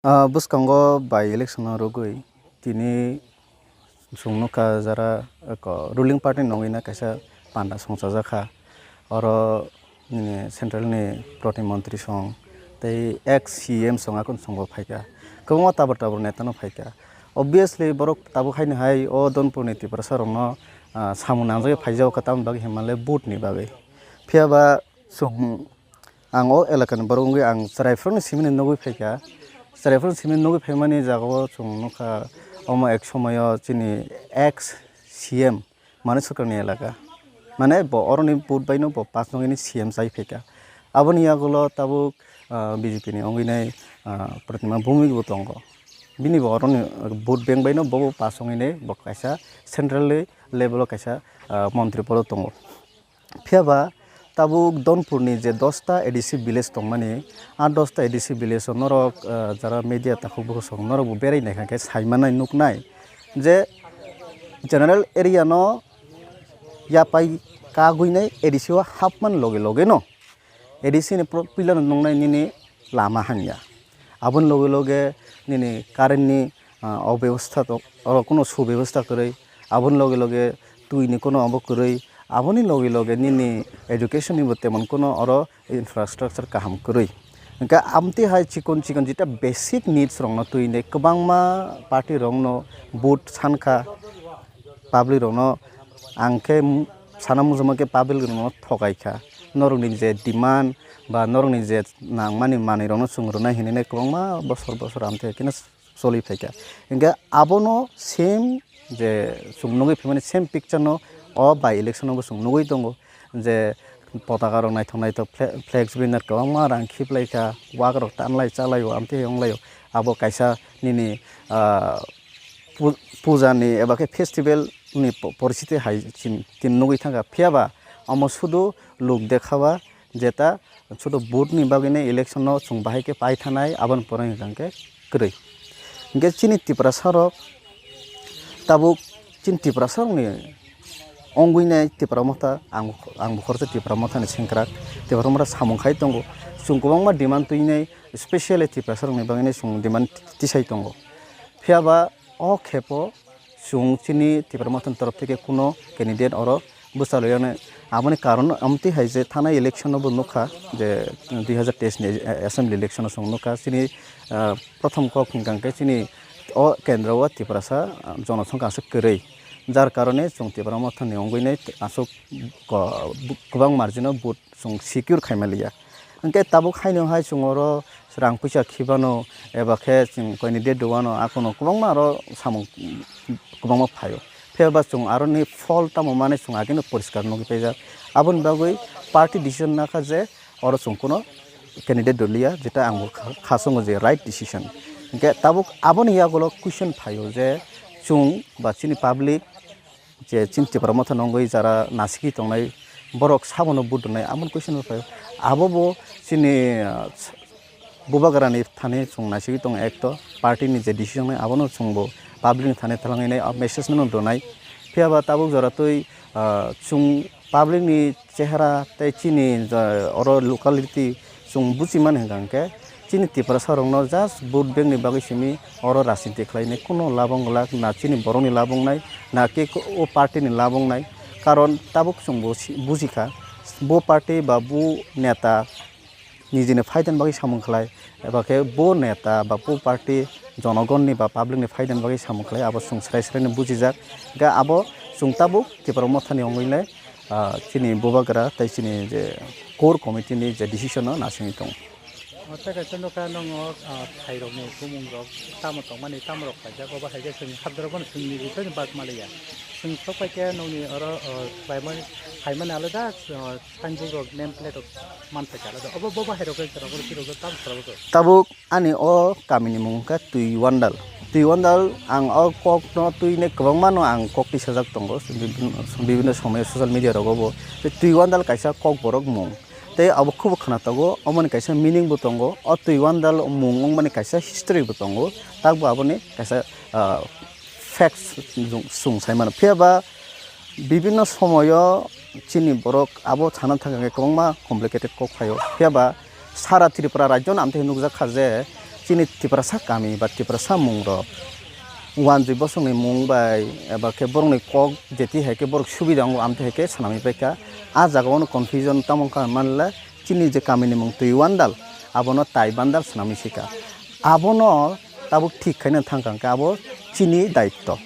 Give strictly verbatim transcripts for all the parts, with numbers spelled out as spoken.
Ah, bwskango by election no rwgwi tini chwng nukha jara eko ruling party ni nungwi na kaisa panda songchajak kha. Oro nini central ni proti montri song tei ex C M song akon song bo phaikha. Kwbangma tabur tabur neta no phaikha. Obviously borok tabuk haino hai o Donpur ni Tiprasa rok no, ah, samung nangjagwi phaijago kha tamoni bagwi hinmale vote ni bagwi. Phiya ba chwng Ang o elakani borok wngwi ang chwraiphuruni simino nugwi phaikha. Chwraiphuruni simino nugwi phaimani jagao chwng nukha, omo ek somoyo chini ex C M Manik Sarkarni elaka. Mane bo oroni vote baino bo pass nokni C M chai phaikha. Aboni yagulo tabuk, ah, B J P ni wngwi nai, ah, Pratima Bhowmik bo tongo. Bini bo oroni vote bank baino bo pass wngwi nai bo kaisa central level o kaisa, ah, montri poro tongo. Phiya ba tabuk Donpurni je dosta A D C village tongmani, a dosta A D C village o norok, ah, jara media takhuk bukhuk song norok bo berai naikha khe sai manai nuknai je general area no yapai kagwi nai A D C o hapmani loge loge no A D C ni pro-, pillar no nuknai nini lama hamya. Aboni loge loge nini current ni, ah, obebostha to, oro kuno subebostha kwrwi. Aboni loge loge twi ni kuno abo kwrwi. Aboni loge loge nini education ni bo temon kuno oro infrastructure kaham kwrwi. Hwnkhe amtwi hai chikon chikon jeta basic needs rokno twi ne kwbangma party rokno vote sankha. Public rokno ang khe m-, sana muchungma khe public rokno thokai kha. Norokni je demand ba norokni je nangmani manwi rokno chwng rwnai hinwi nai kwbangma bosor bosor amtwi hai kheno choli phaikha. Hwnkhe abono same je chwng nugwi phaimani same picture no o by election o bo chwng nugwi tongo je potaka rok naithok naithok fle-, flex banner kwbangma rang khiplaikha, wak rok tanlai chalaio amtwi hai wnglaio. Abo kaisa nini, ah, pu-, puja ni eba khe festival ni po-, poristiti hai chini tin nugwi thangkha. Phiya ba omo sudu luk dekha ba jeta sudu vote ni bagwi no election no chwng bahai khe pai thanai aboni pore hwnkhe kwrwi. Hwnkhe chini Tiprasa rok tabuk chini Tiprasa rok ni ongwi nai Tipra Motha, ang, ang bo khoroksa Tipra Motha ni sengkrak, Tipra Motha samung khai tongo. Chwng kwbangma demand twi nai, specially Tiprasa rok ni bagwi no chwng demand tisai tongo. Phiya ba o khepo chwng chini Tipra Motha ni torof theke kuno candidate oro bwchalwi rwknai. Aboni karon amtwi hai je thanai election o bo nukha je dui hazar teis ni assembly election o chwng nukha chini, ah, prothom kok hwnkha khe chini o kendro o Tiprasa, ah, jonosongkha aswk kwrwi, jar karone chwng Tipra Motha ni wngwi nai aswk ko-, kwbang margin o vote chwng secure khaima liya. Hwnkhe tabuk haino hai chwng oro rang puisa khibano eba khe chwng candidate rwano akono kwbangma aro samung kwbangma phaio. Phiya ba chwng aroni phol tamo mane chwng ageno poriskar nugwi paijak. Aboni bagwi party decision nakha je oro chwng kuno candidate rwliya, jeta ang bo kha-, khasongo je right decision. Hwnkhe tabuk aboni yagulo question phaio je chwng ba chini public je chini Tipra Motha nungwi jara nasigwi tongnai borok sabono vote rwnai, amoni question bo phaio. Abo bo chini, ah, bubagrani thani chwng nasigwi tongo, ekto party ni je decision nai abono chwngbo public ni thani thalangwi nai, ah, message no rwnai. Phiya ba tabuk jora twi, ah, chwng public ni chehara tei chini ja-, oro locality chwng buji mani hwnkha hwnkhe chini Tiprasa rokno just vote bank ni bagwi simi oro rajniti khlainai, kuno lab wng glak na chini borok ni lab wngnai, na khe o party ni lab wngnai. Karon tabuk chwngbo si-, bujikha bo party ba bo neta nijini phaidani bagwi samung khlai, eba khe bo neta ba bo party jonogonni ba public ni phaidani bagwi samung khlai, abo chwng srai srai no bujijak. Hwnkhe abo chwng tabuk Tipra Mothani wngwi le, ah, chini bubagra tei chini je core committee ni je decision no naisingwi tongo. O tei kaisa nokha nongo, ah, phairokni bumungrok tamo tongmani, tamorok paijak, obo hai khe chwng sabjorok bono chwngni bisingtwi bak maliya. Chwng sok pai khe nokni oro, ah, phaimani, phaimani alada, ah, signboard rok, name plate rok manthai kha alada. Obo bo bahai rok khe chwrago, chwrago, tamo chwrago. Tabuk ani o kamini mung khe Twiwandal. Twiwandal ang o kok no twi ne kwbangma no ang kok tisajak tongo, bibinno, bibinno somoyo social media rogo bo. Tei Twiwandal kaisa kokborok mung. Tei abo khubo khna tongo, omoni kaisa meaning bo tongo. O Twiwandal mung wngmani kaisa history bo tongo. Takbo aboni kaisa, ah, facts chwng, chwng sai mano. Phiya ba bibinno somoyo chini borok abo sana thang khe kwbangma complicated kok phaio. Phiya ba sara Tripura rajyo no amtwi nukjak kha je Chini Tiprasa kami ba Tiprasa mung rok wanjwi bosongni mung bai eba khe borokni kok jeti hai khe borok subida wngo, amtwi hai khe swnamwi paikha. A jaga ono confusion tamo wngkha manle chini je kamini mung Twiwandal abono Taibandal swnamwi sika. Abono tabuk thik khaina thangkha hwnkhe abo chini daitto.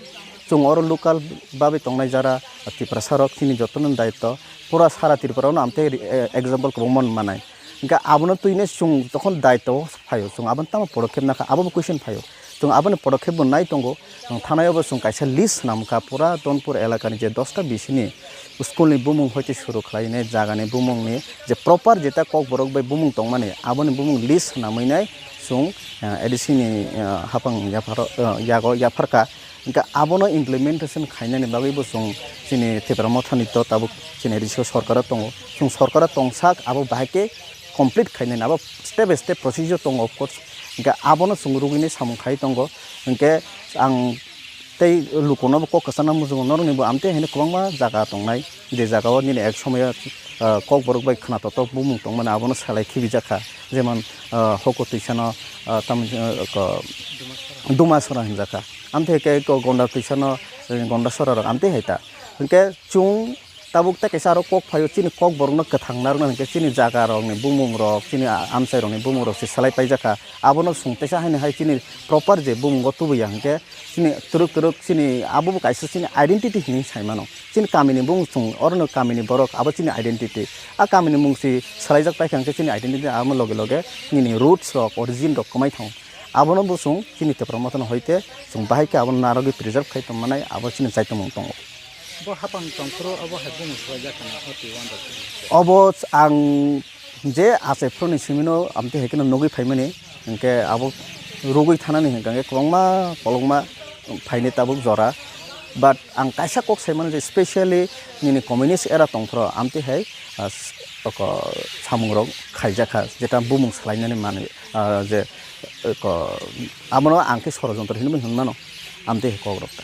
Chwng oro local bagwi tongnai jara Tiprasa rok chini jotono daitto. Pura sara Tripura ono amtwi, eh, example kwbangma manai. Hingke abono twino chwng jokhon daityo phaio, chwng abono tamo podokkhep nakha, abobo question phaio. Chwng aboni podokkhep bo nai tongo, chwng thanao bo chwng kaisa list swnamkha, pura Donpur elakani je dosta bisini school ni bumung hoite suru khlainai, jagani bumungni je proper jeta kokborok bai bumung tongmani, aboni bumung list swnamwi nai chwng, eh, A D C ni, eh, haphang yapharo, eh, yago yapharkha. Hingke abono implementation khainani bagwi bo chwng chini Tipra Mothani to tabuk chini A D C o sorkaro tongo. Chwng sorkaro tongsak abo bahai khe complete khainani abo step by step procedure tongo, of course. Hingke abono chwng rugwini samung khai tongo. Hingke ang tei lukuno bo kok kwchangna muchungo, norokni bo amtwi haino kwbangma jaga tongnai. Je jaga o nini ek somoyo, ah, kokborok bai khwnatok tok bumung tongmani abono salai khibijakha. Jemon, ah, hoko twisano, ah, tamni, ah, ko, Dumasora hinjakha. Amtwi khe ko Gonda twisano, eh, Gonda sora rok amtwi hai ta. Hinkhe chwng tabuk tei kaisa aro kok phaio chini kokborokno kwthang narwkna hinkhe chini jaga rokni bumung rok, chini a-, amchai rokni bumung rok se salai paijakha. Abono chwng teisa haino hai chini proper je bumungo tubuya hinkhe chini twrwk twrwk chini abo bo kaisa chini identity hinwi sai mano. Chini kamini bumung chwng orono kamini borok abo chini identity. A kamini mung si swlaijak paikha hwnkhe chini identity amo loge loge nini roots rok, origin rok kwmai thango. Abono bo chwng chini Tipra Mothano hoite chwng bahai khe abono narwgwi preserve khai tongmanai abo chini chaitomung tongo. Bo hapang tongphuru obo hai bumung swlaijak hwnwi o twi uan rok. Obo ang je achai phuruni simino amtwi hai kheno nugwi phaimani, hinkhe abo rugwi thanani hinkhe kwbangma kolokma phaini tabuk jora. But ang kaisa kok sai mano je specially nini communist era tongphuru amtwi hai, ah, s-, oko samung rok khaijakha, jeta bumung swlainani manwi, ah, je, oko, abono ang khe sorojontro hinwi hwn mano, amtwi hai kok rok ta.